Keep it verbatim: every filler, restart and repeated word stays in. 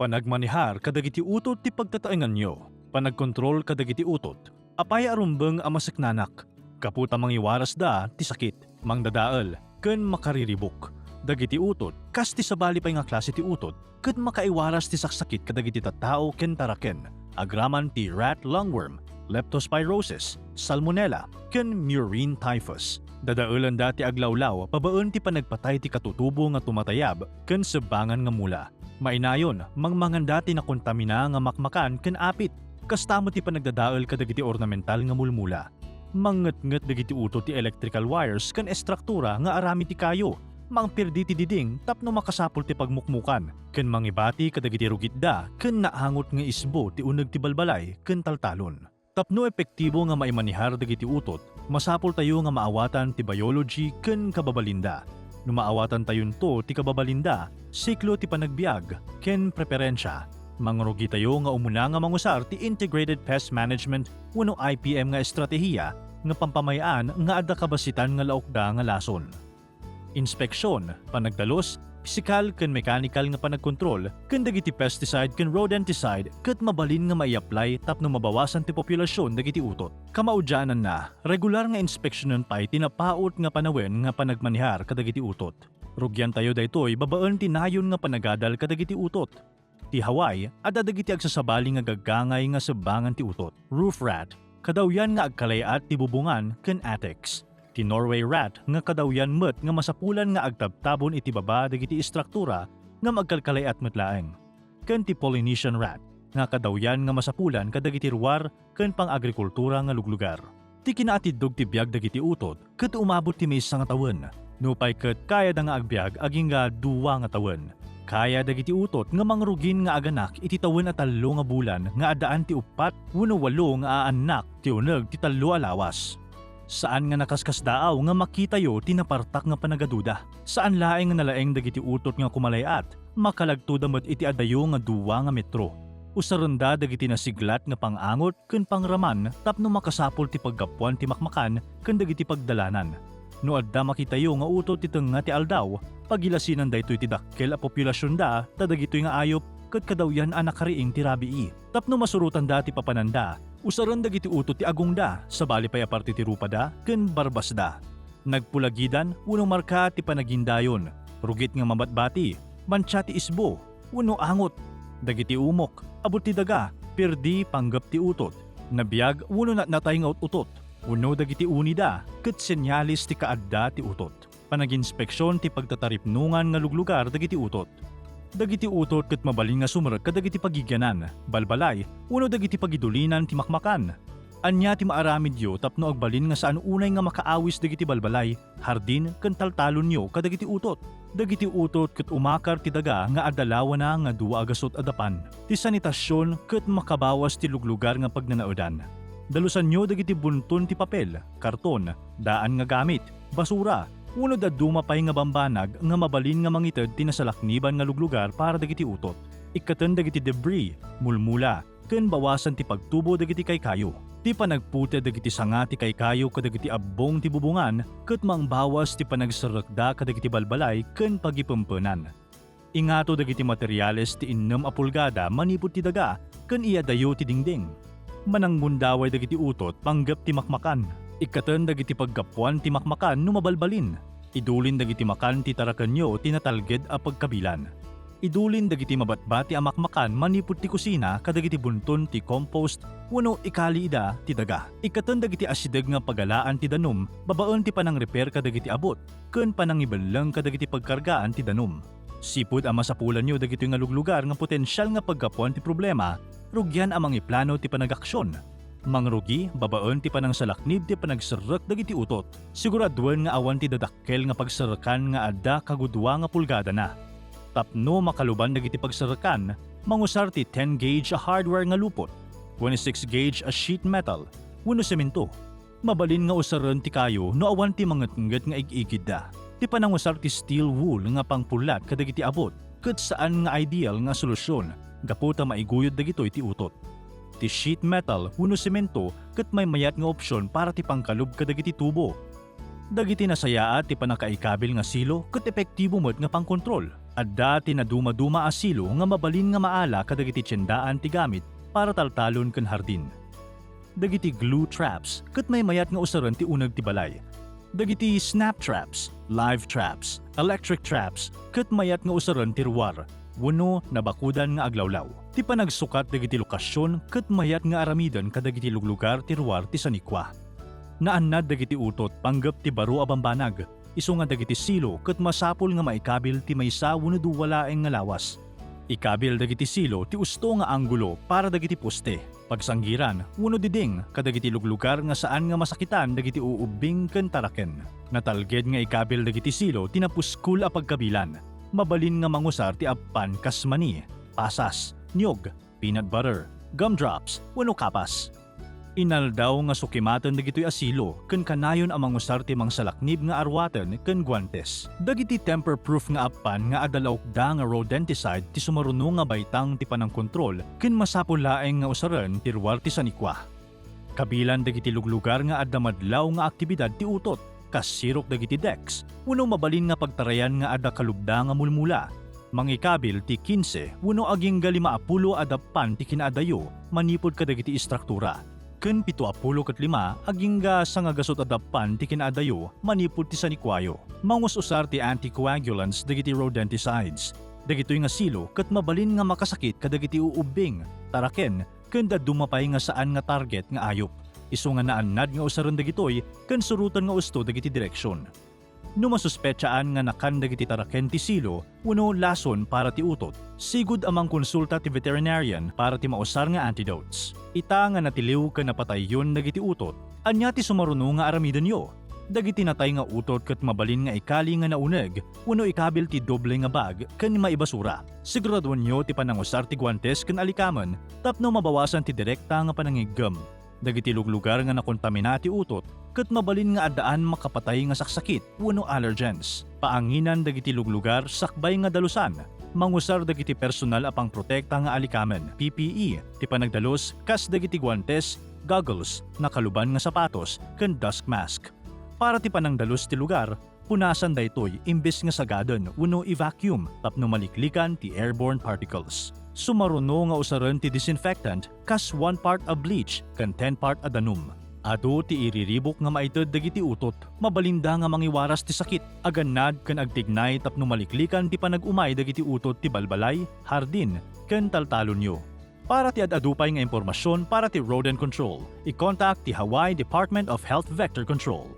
Panagmanehar kadagiti utot ti pagtataenganyo. Panagkontrol kadagiti utot. Apay a rumbeng a maseknanak? Gapu ta mangiwarasda ti sakit, mangdadael, ken makariribuk. Dagiti utot, kas ti sabali pay nga klase ti utot, ket makaiwaras ti saksakit kadagiti tattao ken taraken, agraman ti rat lungworm, leptospirosis, salmonella, ken murine typhus. Dadaelanda ti aglawlaw babaen ti panagpatay ti katutubo nga tumatayab ken sebbangan nga mula. Mainayon, mangmanganda ti nakontamina nga makmakan ken apit. Kasta met ti panagdadael kadagiti ornamental nga mulmula. Mangngetnget dagiti utot ti electrical wires ken estruktura nga aramid ti kayo. Mangperdi ti diding tapno makasapul ti pagmukmukan, ken mangibati kadagiti rugitda ken naangot nga isbo ti uneg ti balbalay ken taltalon. Tapno epektibo nga maimanehar dagiti utot, masapultayo nga maawatan ti biology ken kababalinda. No maawatantayonto ti kababalinda, siklo ti panagbiag, ken preferensia, mangrugitayo nga umuna nga mangusar ti Integrated Pest Management wenno I P M nga estratehiya nga pampamay-an nga adda kabasitan nga laokda nga lason. Inspeksion, panagdalus, pisikal ken mekanikal nga panagkontrol, ken dagiti pesticide ken rodenticide ket mabalin nga mai-apply tapno mabawasan ti populasyon dagiti utot. Kamaudiananna, regular nga inspeksionen pay ti napaut nga panawen nga panagmanehar kadagiti utot. Rugiantayo daytoy babaen ti nayon nga panagadal kadagiti utot. Ti Hawaii, adda dagiti agsasabali nga gaggangay nga sebbangan ti utot. Roof rat, kadawyan nga agkalay-at ti bubongan ken attics. Ti Norway rat nga kadawyan met nga masapulan nga agtabtabon iti baba dagiti istruktura ngem agkalkalay-at met laeng. Ken ti Polynesian rat nga kadawyan nga masapulan kadagiti ruar ken pang-agrikultura nga luglugar. Ti kinaatiddog ti biag dagiti utot ket umabot ti maysa nga tawen. Nupay ket kayada nga agbiag agingga dua nga tawen. Kaya dagiti utot nga mangrugin nga aganak iti tawen a tallo nga bulan nga addaan ti uppat wenno walo nga aannak ti uneg ti tallo a lawas. Saan nga nakaskasdaaw nga makitayo ti napartak nga panagaduda. Saan laeng nga nalaeng dagiti utot nga kumalay-at, makalagtoda met iti adayo nga dua nga metro. Usarenda dagiti nasiglat nga pang-angot ken pangraman tapno makasapul ti paggapuan ti makmakan ken dagiti pagdalanan. No adda makitayo nga utot ti tengnga ti aldaw, pagilasinen daytoy ti dakkel a populasionda ta dagitoy nga ayup ket kadawyan a nakariing ti rabii. Tapno masurotanda ti papananda, usaren dagiti utot ti agongda, sabali pay a parte ti rupada ken barbasda. Nagpulagidan wenno marka ti panagindayon, rugit nga mabatbati, mansia ti isbo, wenno angot. Dagiti umok, abut ti daga, perdi, panggep ti utot, nabiag wenno natnatay nga ut-utot, wenno dagiti unida ket senyales ti kaadda ti utot. Panaginspeksion ti pagtataripnongan nga luglugar dagiti utot. Dagiti utot ket mabalin nga sumrek kadagiti pagigianan, balbalay, wenno dagiti pagidulinan ti makmakan. Ania ti maaramidyo tapno agbalin nga saan unay nga makaawis dagiti balbalay, hardin, ken taltalonyo kadagiti utot? Dagiti utot ket umakar ti daga nga adda lawana nga dua a gasut a dapan. Ti sanitasion ket makabawas ti luglugar nga pagnanaedan. Dalusanyo dagiti bunton ti papel, karton, daan nga gamit, basura, wenno dadduma pay nga bambanag nga mabalin nga mangited ti nasalakniban nga luglugar para dagiti utot. Ikkaten dagiti debris, mulmula, ken bawasan ti pagtubo dagiti kaykayo. Ti panagputed dagiti sanga ti kaykayo kadagiti abbong ti bubongan ket mangbawas ti panagserrekda kadagiti balbalay ken pagipempenan. Ingato dagiti materiales ti innem a pulgada manipud ti daga ken iyadayo ti dingding. Mananggundaway dagiti utot panggep ti makmakan. Ikkaten dagiti paggapuan ti makmakan no mabalbalin. Idulin dagiti makan ti tarakenyo ti natalged a pagkabilan. Idulin dagiti mabatbati a makmakan manipud ti kusina kadagiti bunton ti compost wenno ikaliida ti daga. Ikkaten dagiti asideg nga pagalaan ti danum babaen ti panangrepair kadagiti abut ken panangibelleng kadagiti pagkargaan ti danum. Sipud a masapulanyo dagitoy nga luglugar nga potensial nga paggapuan ti problema, rugian a mangiplano ti panagaksion. Mangrugi babaen ti panangsalaknib ti panagserrek dagiti utot. Siguraduen nga awan ti dadakkel nga pagserrekan nga adda kagudua nga pulgadana. Tapno makaluban dagiti pagserrekan, mangusar ti ten gauge a hardware nga lupot, twenty-six gauge a sheet metal, wenno semento. Mabalin nga usaren ti kayo no awan ti mangetnget nga ig-igidda. Ti panangusar ti steel wool nga pangpullat kadagiti abut ket saan nga ideal nga solusyon gapu ta maiguyod dagitoy ti utot. Ti sheet metal wenno semento ket maymayat nga opsyon para ti pangkalub kadagiti tubo. Dagiti nasayaat ti pannakaikabil nga silo ket epektibo met nga pangkontrol. Adda ti nadumaduma a silo nga mabalin nga maala kadagiti tiendaan ti gamit para taltalon ken hardin. Dagiti glue traps ket maymayat nga usaren ti uneg ti balay. Dagiti snap traps, live traps, electric traps, ket mayat nga usaren ti ruar wenno nabakudan nga aglawlaw. Ti panagsukat dagiti lokasyon ket mayat nga aramiden kadagiti luglugar ti ruar ti sanikua. Naannad dagiti utot panggep ti baro a bambanag, isu nga dagiti silo ket masapul nga maikabil ti maysa wenno dua laeng nga lawas. Ikabil dagiti silo ti usto nga anggulo para dagiti poste, pagsanggiran, wenno diding kadagiti luglugar nga saan nga masakitan dagiti uubbing ken taraken. Natalged nga ikabil dagiti silo ti napuskol a pagkabilan. Mabalin nga mangusar ti appan kas mani, pasas, niyog, peanut butter, gumdrops, wenno kapas. Inaldaw nga sukimaten dagitoy a silo ken kanayon a mangusar ti mangsalaknib nga aruaten ken guantes. Dagiti tamper-proof nga appan nga adda laukda nga rodenticide ti sumaruno nga baitang ti panangkontrol ken masapul laeng nga usaren ti ruar ti sanikua. Kabilan dagiti luglugar nga adda madlaw nga aktibidad ti utot, kas sirok dagiti decks, wenno mabalin nga pagtarayan nga adda kalubda nga mulmula. Mangikabil ti kinse wenno agingga lima a pulo a dappan ti kinaadayo manipud kadagiti istruktura, ken pito a pulo ket lima agingga sangagasut a dappan ti kinaadayo manipud ti sanikuayo. Mangus-usar ti anticoagulants dagiti rodenticides. Dagitoy nga silo ket mabalin nga makasakit kadagiti uubbing, taraken, ken dadduma pay nga saan nga target nga ayup. Isu nga naannad nga usaren dagitoy ken suroten nga usto dagiti direksion. No masuspetsaan nga nakan dagiti taraken ti silo wenno lason para ti utot, sigud a mangkonsulta ti veterinarian para ti mausar nga antidotes. Ita nga natiliw ken napatayyon dagiti utot, ania ti sumaruno nga aramidenyo? Dagiti natay nga utot ket mabalin nga ikali nga nauneg wenno ikabil ti doble nga bag ken maibasura. Siguraduenyo ti panangusar ti guantes ken alikamen tapno mabawasan ti direkta nga panangiggem. Dagiti luglugar nga nakontamina ti utot ket mabalin nga addaan makapatay nga saksakit wenno allergens. Paanginan dagiti luglugar sakbay nga dalusan. Mangusar dagiti personal a pangprotekta nga alikamen, P P E, ti panagdalus kas dagiti guantes, goggles, nakaluban nga sapatos, ken dust mask. Para ti panangdalus ti lugar, punasan daytoy imbes nga sagaden wenno i-vacuum tapno maliklikan ti airborne particles. Sumaruno nga usaren ti disinfectant kas one part a bleach ken ten part a danum. Adu ti iriribuk nga maited dagiti utot. Mabalinda nga mangiwaras ti sakit, agannad ken agtignay tapno maliklikan ti panag-umay dagiti utot ti balbalay, hardin, ken taltalonyo. Para ti ad-adu pay nga impormasyon para ti rodent control, i-contact ti Hawaii Department of Health Vector Control.